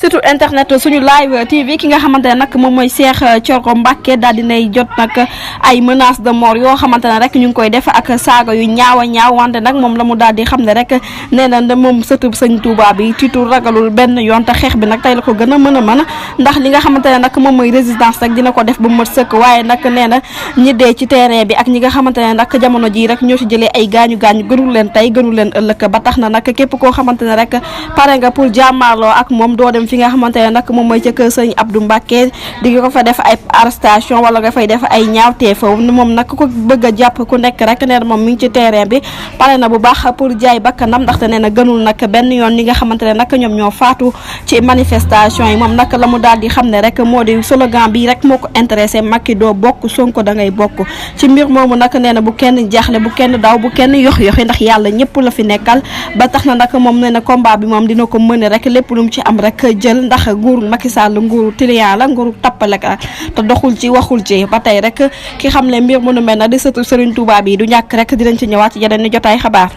surtout internet suñu live TV ki nga xamante ne nag moom mooy Cheikh Thioro Mbacké daal dinay jot nag ay menaces de mort yoo xamante ne rek ñu ngi koy def ak saaga yu ñaaw a ñaaw wante nag moom la mu daal di xam ne rek nee na moom sëtub sëñ Touba bi tiitul ragalul benn yoon te xeex bi nag tey la ko gën a mën ndax li nga xamante ne nag moom mooy résistance rek dina ko def ba mët sëkk waaye nag nee na ñi dee ci terrain bi ak ñi nga xamante ne nag jamono ji rek ñoo ci jëlee ay gaañu gënul leen tey gënul leen ëllëg ba tax na nag képp koo xamante ne rek pare nga pour jàmmaarloo ak moom doo dem fi nga xamante ne nag moom mooy ca kër sëñ Abdou Mbacké di ko fa def ay arrestation wala nga fay def ay ñaawteef moom nag ko bëgg a jàpp ku nekk rek nee na moom mi ngi ci terrain bi pare na bu baax pour jaay bakkanam ndaxte nee na gënul nag benn yoon ñi nga xamante ne nag ñoom ñoo faatu ci manifestation yi moom nag la mu daal di xam ne rek moo di slogan bi rek moo ko intéressé Macky doo bokk Sonko da ngay bokk ci mbir moomu nag nee na bu kenn jaaxle bu kenn daw bu kenn yox-yoxi ndax yàlla ñëpp la fi nekkal ba tax na nag moom nee na combat bi moom dina ko mën rek lépp lu mu ci am rek jël ndax nguuru Macky Sall nguuru tiliyan la nguuru tappale ka te doxul ci waxul ci ba tey rek ki xam ne mbir mënu mel na di sëtu Serigne Touba bi du ñàkk rek dinañ ci ñëwaat ci yeneen ni jotaay xabaar